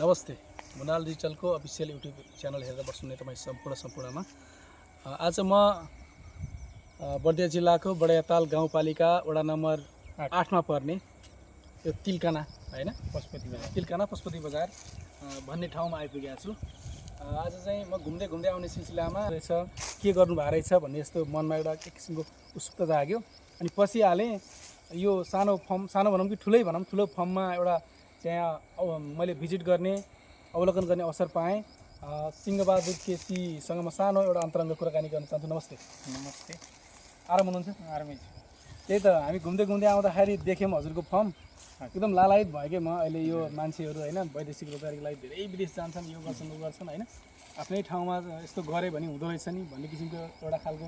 नमस्ते, मुनाल डिजिटलको official YouTube channel हेरेर बस्नुहुने तपाईँ सम्पूर्णमा आज म बर्दिया जिल्लाको बडायाताल गाउँपालिका वडा नम्बर 8 मा पर्ने यो तिलकाना हैन तिलकाना पशुपति बजार भन्ने ठाउँमा आइपुगेको छु। आज चाहिँ म घुम्दै आउने सिलसिलामा रहेछ के गर्नु भएको रहेछ भन्ने यस्तो मनमा एउटा एक किसिमको उत्सुकता जाग्यो। अनि पछि हालेँ यो सानो भनौँ कि ठुलो फर्ममा एउटा त्यहाँ मैले भिजिट गर्ने अवलोकन गर्ने अवसर पाएँ। सिंहबहादुर केसीसँग म सानो एउटा अन्तरङ्ग कुराकानी गर्न चाहन्छु। नमस्ते। नमस्ते। आराम हुनुहुन्छ? आरामै छु। त्यही त हामी घुम्दै आउँदाखेरि देख्यौँ हजुरको फर्म। एकदम लालायत भयो कि म अहिले यो मान्छेहरू हैन वैदेशिक रोजगारीको लागि धेरै विदेश जान्छन्, यो गर्छन् उ गर्छन् हैन, आफ्नै ठाउँमा यस्तो गरे भने हुँदो रहेछ नि भन्ने किसिमको एउटा खालको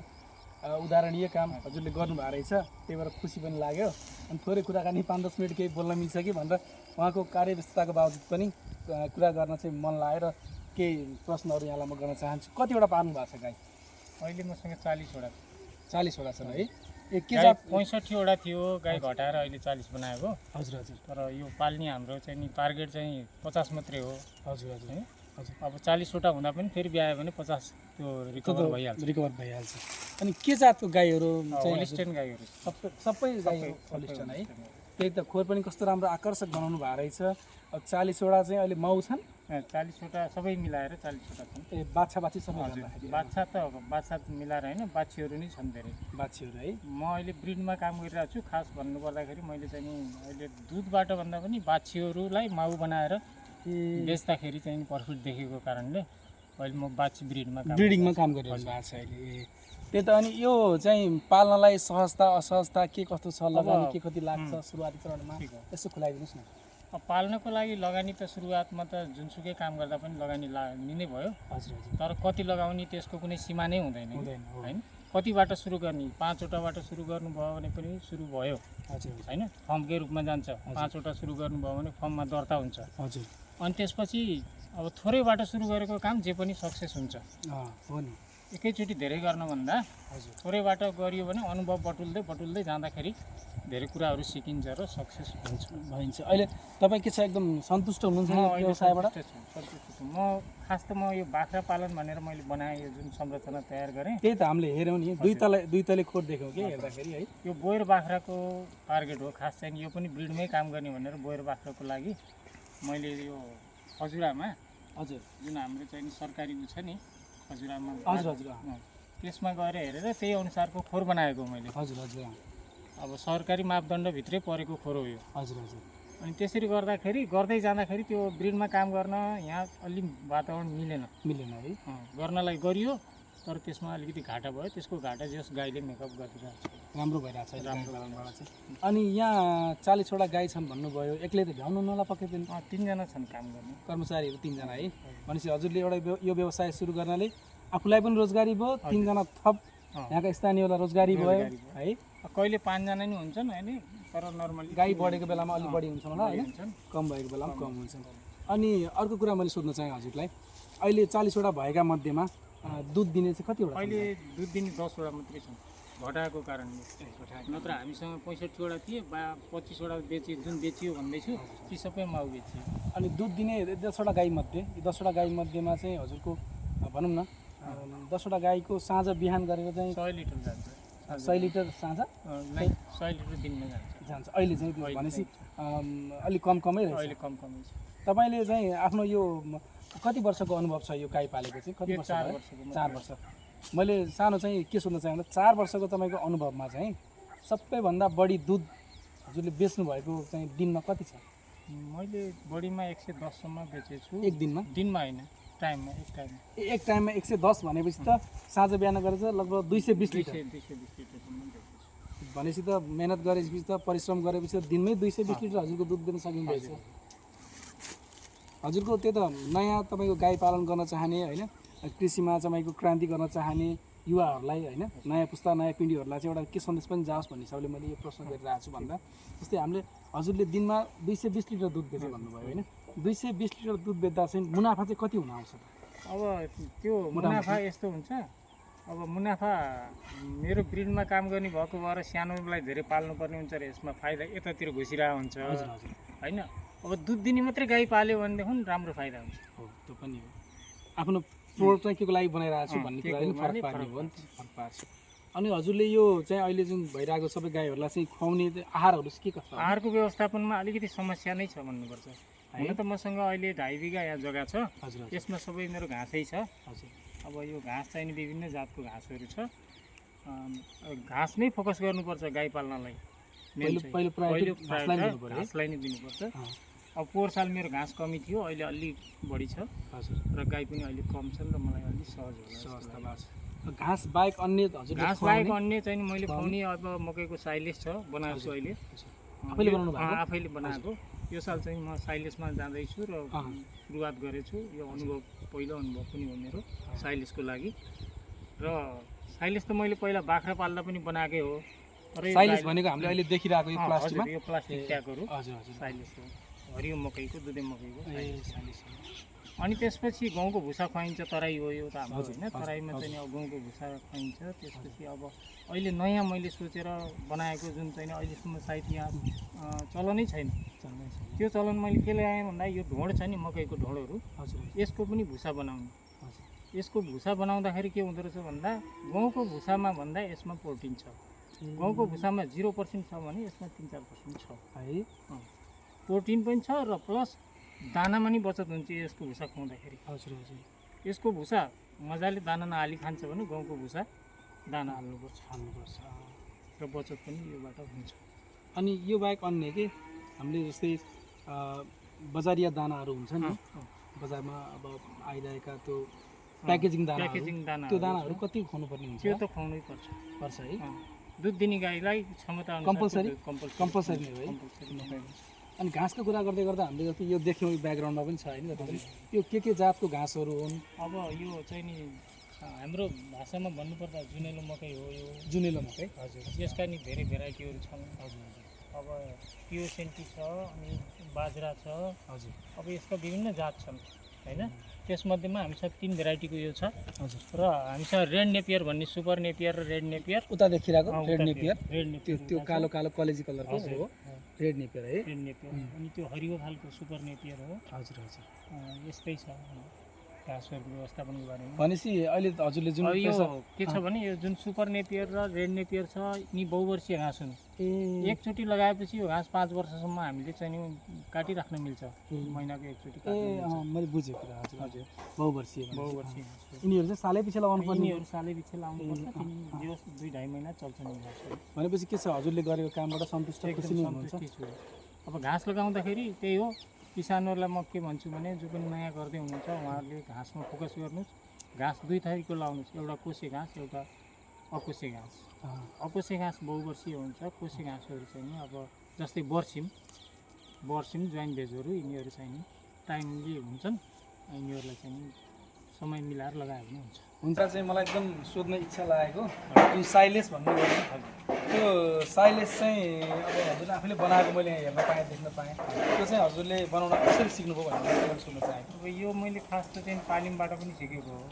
उदाहरणीय काम हजुरले गर्नुभएको रहेछ। त्यही भएर खुसी पनि लाग्यो। अनि थोरै कुराकानी 5-10 मिनट केही बोल्न मिल्छ कि भनेर उहाँको कार्यव्यस्तताको बावजुद पनि कुरा गर्न चाहिँ मन लागेर केही प्रश्नहरू यहाँलाई म गर्न चाहन्छु। कतिवटा पार्नु भएको छ गाई? अहिले मसँग 40 वटा 40 वटा छन् है। ए के जात 65 वटा थियो, गाई घटाएर अहिले 40 बनाएको। हजुर। तर यो पाल्ने हाम्रो चाहिँ नि टार्गेट चाहिँ 50 मात्रै हो। हजुर। अब 40 वटा हुँदा पनि फेरि ब्यायो भने 50 त्यो रिकभर भइहाल्छ। अनि के जातको गाईहरू चाहिँ? होलिस्टेन गाईहरू सबै गाईहरू होलिस्टेन है। त्यही त खोर पनि कस्तो राम्रो आकर्षक बनाउनु भएको रहेछ। अब 40 वटा चाहिँ अहिले माउ छन्? 40 वटा सबै मिलाएर 40 वटा छन्। ए बाछा सबै भन्दाखेरि बाछा मिलाएर हैन, बाछीहरू नै छन् धेरै बाछीहरू है। म अहिले ब्रिडमा काम गरिरहेको छु। खास भन्नुपर्दाखेरि मैले चाहिँ नि अहिले दुधबाट भन्दा पनि बाछीहरूलाई माउ बनाएर बेच्दाखेरि चाहिँ प्रफिट देखेको कारणले अहिले म बाछी ब्रिडिङमा काम गरिरहेको छु अहिले। त्यही त। अनि यो चाहिँ पाल्नलाई सहजता असहजता के कस्तो छ, लगानी के कति लाग्छ सुरुवाती चरणमा यसो खुलाइदिनुहोस् न। अब पाल्नको लागि लगानी त सुरुवातमा त जुनसुकै काम गर्दा पनि लगानी लिनै भयो। हजुर। तर कति लगाउने त्यसको कुनै सीमा नै हुँदैन हैन। कतिबाट सुरु गर्ने? 5 वटाबाट सुरु गर्नुभयो भने पनि सुरु भयो। हजुर हैन, फर्मकै रूपमा जान्छ। 5 वटा सुरु गर्नुभयो भने फर्ममा दर्ता हुन्छ। हजुर। अनि त्यसपछि अब थोरैबाट सुरु गरेको काम जे पनि सक्सेस हुन्छ। हो नि। एकैचोटि धेरै गर्नुभन्दा थोरैबाट गरियो भने अनुभव बटुल्दै जाँदाखेरि धेरै कुराहरू सिकिन्छ र सक्सेस भइन्छ। अहिले तपाईँ के छ, एकदम सन्तुष्ट हुनुहुन्छ व्यवसायबाट? सन्तुष्ट छु म। खास त म यो बाख्रा पालन भनेर मैले बनाएँ, यो जुन संरचना तयार गरेँ। त्यही त हामीले हेऱ्यौँ नि, दुई तले खोर देख्यौँ कि हेर्दाखेरि है। यो बोयर बाख्राको टार्गेट हो। खास चाहिँ यो पनि ब्रिडमै काम गर्ने भनेर बोयर बाख्राको लागि मैले यो खजुरामा जुन हाम्रो चाहिँ सरकारी उ छ नि खजुरामा, त्यसमा गएर हेरेर त्यही अनुसारको खोर बनाएको मैले। हजुर। अब सरकारी मापदण्डभित्रै परेको खोर हो यो। हजुर। अनि त्यसरी गर्दै जाँदाखेरि त्यो ब्रिडमा काम गर्न यहाँ अलि वातावरण मिलेन है। गर्नलाई गरियो, तर त्यसमा अलिकति घाटा भयो। त्यसको घाटा जस गाईले मेकअप गरिरहेको छ, राम्रो भइरहेको छ राम्रो। अनि यहाँ 40 वटा गाई छन् भन्नुभयो, एक्लै त भ्याउनु नला पक्कै पनि? 3 जना छन् काम गर्ने कर्मचारीहरू 3 जना है। भनेपछि हजुरले एउटा यो व्यवसाय सुरु गर्नाले आफूलाई पनि रोजगारी भयो, 3 जना थप यहाँका स्थानीयलाई रोजगारी भयो है। कहिले 5 जना नि हुन्छन् हैन, तर नर्मली गाई बढेको बेलामा अलि बढी हुन्छ होला हैन, कम भएको बेलामा कम हुन्छ। अनि अर्को कुरा मैले सोध्न चाहेँ हजुरलाई, अहिले 40 वटा भएका मध्येमा दुध दिने चाहिँ कतिवटा? अहिले दुध दिने 10 वटा मात्रै छन् घटाएको कारणले। नत्र हामीसँग 65 वटा थिए, 25 वटा बेचियो भन्दैछु, ती सबै माउ बेचियो। अनि दुध दिने 10 वटा गाई मध्ये 10 वटा गाई मध्येमा चाहिँ हजुरको भनौँ न 10 वटा गाईको साँझ बिहान गरेर चाहिँ 100 लिटर जान्छ। 100 लिटर साँझ 100 लिटर दिनमा जान्छ। अहिले चाहिँ भनेपछि अलिक कमै रहेछ। अहिले कमै छ। तपाईँले चाहिँ आफ्नो यो कति वर्षको अनुभव छ यो गाई पालेको चाहिँ? कति वर्ष? 4 वर्ष। मैले सानो चाहिँ के सोध्न चाहेँ भन्दा 4 वर्षको तपाईँको अनुभवमा चाहिँ सबैभन्दा बढी दुध हजुरले बेच्नु भएको चाहिँ दिनमा कति छ? मैले बढीमा 110 सम्म बेचेछु। एक दिनमा? दिनमा होइन, टाइममा। एक टाइममा 110 भनेपछि त साँझ बिहान गरेर चाहिँ लगभग 220 लिटर भनेपछि त मेहनत गरेपछि त परिश्रम गरेपछि त दिनमै 220 लिटर हजुरको दुध दिन सकिँदैछ। हजुरको त्यो त नयाँ तपाईँको गाई पालन गर्न चाहने होइन, कृषिमा तपाईँको क्रान्ति गर्न चाहने युवाहरूलाई होइन, नयाँ पुस्ता नयाँ पिँढीहरूलाई चाहिँ एउटा के सन्देश पनि जाओस् भन्ने हिसाबले मैले यो प्रश्न गरिरहेको छु। भन्दा जस्तै हामीले हजुरले दिनमा 220 लिटर दुध बेच्यो भन्नुभयो होइन, 220 लिटर दुध बेच्दा चाहिँ मुनाफा चाहिँ कति हुन आउँछ? अब त्यो मुनाफा यस्तो हुन्छ, अब मुनाफा मेरो ब्रिडमा काम गर्ने भएको भएर सानोलाई धेरै पाल्नुपर्ने हुन्छ र यसमा फाइदा यतातिर घुसिरहेको हुन्छ हैन। अब दुध दिने मात्रै गाई पाल्यो भनेदेखि राम्रो फाइदा हुन्छ। हो त्यो पनि हो। आफ्नो प्रोडक्ट चाहिँ के को लागि बनाइरहेको छु भन्ने कुरा पनि फरक भन्ने पार्ने हो नि फरक फरक पार्छ। अनि हजुरले यो चाहिँ अहिले जुन भइरहेको सबै गाईहरूलाई चाहिँ खुवाउने आहारहरू चाहिँ के कस्तो हो? आहारको व्यवस्थापनमा अलिकति समस्या नै छ भन्नुपर्छ। हुन त मसँग अहिले 2.5 बिघा यहाँ जग्गा छ, हजुर यसमा सबै मेरो घाँसै छ। हजुर अब यो घाँस चाहिँ विभिन्न जातको घाँसहरू छ। घाँस नै फोकस गर्नुपर्छ गाई पाल्नलाई। पहिलो प्रायोरिटी घाँसलाई दिनु पर्यो। घाँसलाई नै दिनुपर्छ। अब पोहोर साल मेरो घाँस कमी थियो, अहिले अलि बढी छ हजुर र गाई पनि अहिले कम छन् र मलाई अलि सहज होला। सहजता लाग्छ। घाँस बाहेक अन्य हजुर घाँस बाहेक अन्य चाहिँ मैले खुवाउने अब मकैको साइलेज छ, बनाएको छु अहिले। आफैले बनाउनु भएको? आफैले बनाएको। यो साल चाहिँ म साइलेजमा जाँदैछु र सुरुवात गरेछु। यो अनुभव पहिलो अनुभव पनि हो मेरो साइलेजको लागि। र साइलेज त मैले पहिला बाख्रा पाल्दा पनि बनाएकै हो। साइलेज भनेको हामीले अहिले देखिरहेको यो प्लास्टिकमा यो प्लास्टिक ट्यागहरू हजुर हजुर साइलेज हो। हरियो मकैको दुधे मकैको ए साइलेज। साइलेज अनि त्यसपछि गहुँको भुसा खुवाइन्छ, तराई हो यो त हाम्रो होइन। तराईमा चाहिँ अब गहुँको भुसा खुवाइन्छ। त्यसपछि अब अहिले नयाँ मैले सोचेर बनाएको जुन चाहिँ अहिलेसम्म सायद यहाँ चलनै छैन, त्यो चलन मैले के ल्याएँ भन्दा यो ढोँड छ नि मकैको ढोँडहरू, हजुर यसको पनि भुसा बनाउने। हजुर यसको भुसा बनाउँदाखेरि के हुँदो रहेछ भन्दा गहुँको भुसामा भन्दा यसमा प्रोटिन छ। गहुँको भुसामा 0% छ भने यसमा 3-4% छ है। प्रोटिन पनि छ र प्लस दानामा नि बचत हुन्छ यसको भुसा खुवाउँदाखेरि। हजुर हजुर यसको भुसा मजाले दाना नहाली खान्छ भने गहुँको भुसा दाना हाल्नुपर्छ र बचत पनि योबाट हुन्छ। अनि यो बाहेक अन्य के हामीले जस्तै बजारिया दानाहरू हुन्छ नि, बजारमा अब आइरहेका त्यो प्याकेजिङ दाना, त्यो दानाहरू कति खुवाउनु पर्ने हुन्छ? त्यो त खुवाउनै पर्छ है। दुध दिने गाईलाई क्षमता कम्पलसरी नै हो है। कम्पलसरी। अनि घाँसको कुरा गर्दै गर्दा हामीले जस्तै यो देख्यौँ ब्याकग्राउन्डमा पनि छ होइन, यो के जातको घाँसहरू हुन्? अब यो चाहिँ नि हाम्रो भाषामा भन्नुपर्दा जुनेलो मकै हो यो। जुनेलो मकै हजुर। यसका नि धेरै भेराइटीहरू छन्। हजुर अब पिओ सेन्टी छ, अनि बाजरा छ। हजुर। अब यसका विभिन्न जात छन् होइन। त्यसमध्येमा हामीसँग 3 भेराइटीको यो छ। हजुर। र हामीसँग रेड नेपियर भन्ने सुपर नेपियर र रेड नेपियर। उता देखिरहेको रेड नेपियर, रेड नेपियर त्यो कालो कालो कलेजी कलरको हो रेड नेपियर है। Red Napier. अनि त्यो हरियो खालको सुपर नेपियर हो। हजुर हजुर। यस्तै छ घाँसहरूको व्यवस्थापनको बारेमा। भनेपछि अहिले हजुरले जुन यो के छ भने यो जुन सुपर नेपियर र रेड नेपियर छ यिनी बहुवर्षीय घाँस हुन्। एकचोटि लगाएपछि यो घाँस 5 वर्षसम्म हामीले चाहिँ नि काटिराख्न मिल्छ। महिनाको एकचोटि काट्नु। मैले बुझेँ कुरा। हजुर हजुर। बहुवर्षीय बहुवर्षीय यिनीहरू चाहिँ सालै पछि लगाउनु पर्ने? यिनीहरू सालै पछि लाउनुपर्छ। 2-2.5 महिना चल्छ नि घाँसहरू। भनेपछि के छ, हजुरले गरेको कामबाट सन्तुष्ट खुसी नै हुनुहुन्छ? अब घाँस लगाउँदाखेरि त्यही हो, किसानहरूलाई म के भन्छु भने जो पनि नयाँ गर्दै हुनुहुन्छ उहाँहरूले घाँसमा फोकस गर्नुहोस्। घाँस 2 थरीको लाउनुहोस्, एउटा कोसे घाँस, एउटा अकोसे घाँस। अकोसे घाँस बहुवर्षीय हुन्छ। कोसे घाँसहरू चाहिँ नि अब जस्तै बर्सिम, ज्वाइन भेजहरू यिनीहरू चाहिँ नि टाइमली हुन्छन्। यिनीहरूलाई चाहिँ नि समय मिलाएर लगायो भने हुन्छ। चाहिँ मलाई एकदम सोध्न इच्छा लागेको यो साइलेज भन्नुभयो, त्यो साइलेज चाहिँ अब हजुरले आफूले बनाएको मैले हेर्न पाएँ, देख्न पाएँ। त्यो चाहिँ हजुरले बनाउन कसरी सिक्नुभयो भनेर मैले सुन्न चाहेँ। अब यो मैले खास त चाहिँ तालिमबाट पनि सिकेको हो,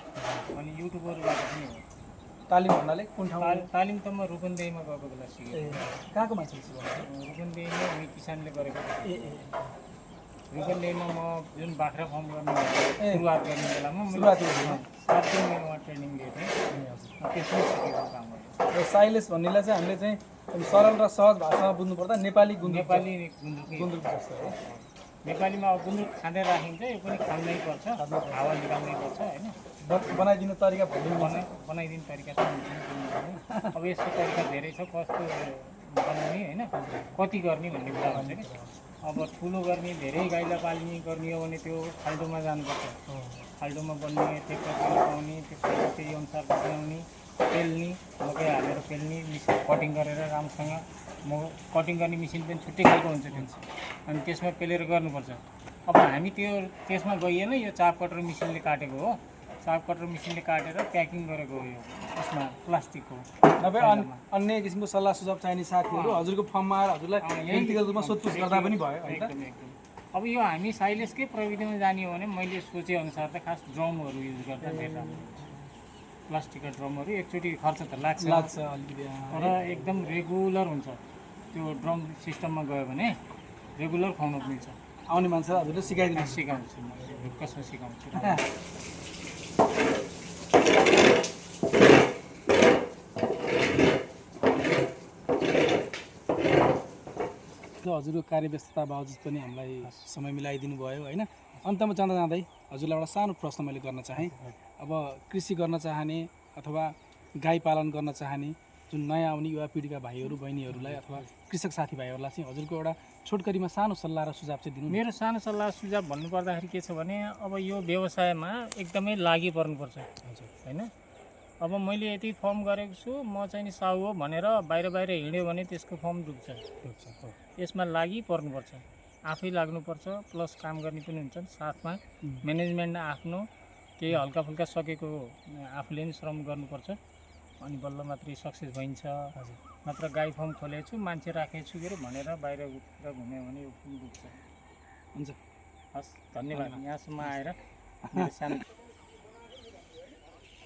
अनि युट्युबहरूबाट पनि हो। तालिम भन्नाले कुन ठाउँ? तालिम त म रुकुनदेहीमा गएको बेला सिकेँ। कहाँको मान्छेले सिकाउनु? रुकुनदेहीमा उनी किसानले गरेको। रुकुनदेहीमा म जुन बाख्रा फार्म गर्ने सुरुवात गर्ने बेलामा 7 दिन मैले उहाँ ट्रेनिङ दिएको थिएँ। त्यसमै सिकेको काम हो। र साइलेज भन्नेलाई चाहिँ हामीले चाहिँ सरल र सहज भाषामा बुझ्नुपर्दा नेपाली गुन्द्रुक जस्तो हो। नेपालीमा अब गुन्द्रुक खाँदै राखिन्छ, यो पनि खानै पर्छ, हावा निकाल्नै पर्छ होइन। बनाइदिने तरिका बनाइदिने तरिका चाहिँ अब यसको तरिका धेरै छ, कस्तो बनाउने होइन, कति गर्ने भन्ने कुरा भन्छ कि। अब ठुलो गर्ने, धेरै गाईलाई पाल्ने गर्ने हो भने त्यो खाल्डोमा जानुपर्छ। खाल्डोमा बन्ने, ट्र्याक्टर लगाउने, त्यसपछि त्यही अनुसार बनाउने, पेल्ने, मकै हालेर पेल्ने, मिसिन कटिङ गरेर राम्रोसँग कटिङ गर्ने मिसिन पनि छुट्टै खालको हुन्छ त्यो, अनि त्यसमा पेलेर गर्नुपर्छ। अब हामी त्यसमा गइएन, यो चाप कटर मिसिनले काटेको हो। चाप कटर मिसिनले काटेर प्याकिङ गरेको हो। यो यसमा प्लास्टिक हो। नभए अन्य किसिमको सल्लाह सुझाव चाहिने साथीहरू हजुरको फर्ममा आएर हजुरलाई व्यक्तिगत रूपमा सोधपुछ गर्दा पनि भयो होइन। अब यो हामी साइलेजकै प्रविधिमा जाने हो भने मैले सोचेअनुसार त खास ड्रमहरू युज गर्दा धेरै राम्रो हुन्छ। प्लास्टिकका ड्रमहरू एकचोटि खर्च त लाग्छ अलिकति, तर एकदम रेगुलर हुन्छ। त्यो ड्रम सिस्टममा गयो भने रेगुलर खुवाउन मिल्छ। आउने मान्छे हजुरले सिकाइदिनु सिकाउँछु म कसरी सिकाउँछु हजुरको कार्यव्यस्तता बावजुद पनि हामीलाई समय मिलाइदिनु भयो होइन। अन्तमा जाँदा जाँदै हजुरलाई एउटा सानो प्रश्न मैले गर्न चाहेँ। अब कृषि गर्न चाहने अथवा गाई पालन गर्न चाहने जुन नयाँ आउने युवा पिँढीका भाइहरू बहिनीहरूलाई अथवा कृषक साथीभाइहरूलाई चाहिँ हजुरको एउटा छोटकरीमा सानो सल्लाह र सुझाव चाहिँ दिनु। मेरो सानो सल्लाह सुझाव भन्नुपर्दाखेरि के छ भने अब यो व्यवसायमा एकदमै लागि पर्नुपर्छ होइन। अब मैले यति फर्म गरेको छु म चाहिँ नि साहु हो भनेर बाहिर हिँड्यो भने त्यसको फर्म डुब्छ। यसमा लागि पर्नुपर्छ, आफै लाग्नुपर्छ, प्लस काम गर्ने पनि हुन्छन् साथमा म्यानेजमेन्ट आफ्नो केही हल्काफुल्का सकेको आफूले पनि श्रम गर्नुपर्छ अनि बल्ल मात्रै सक्सेस भइन्छ। नत्र गाई फर्म खोलेको छु मान्छे राखेको छु के अरे भनेर बाहिरतिर घुम्यो भने यो पनि डुब्छ। हुन्छ, हस् धन्यवाद यहाँसम्म आएर मेरो सानो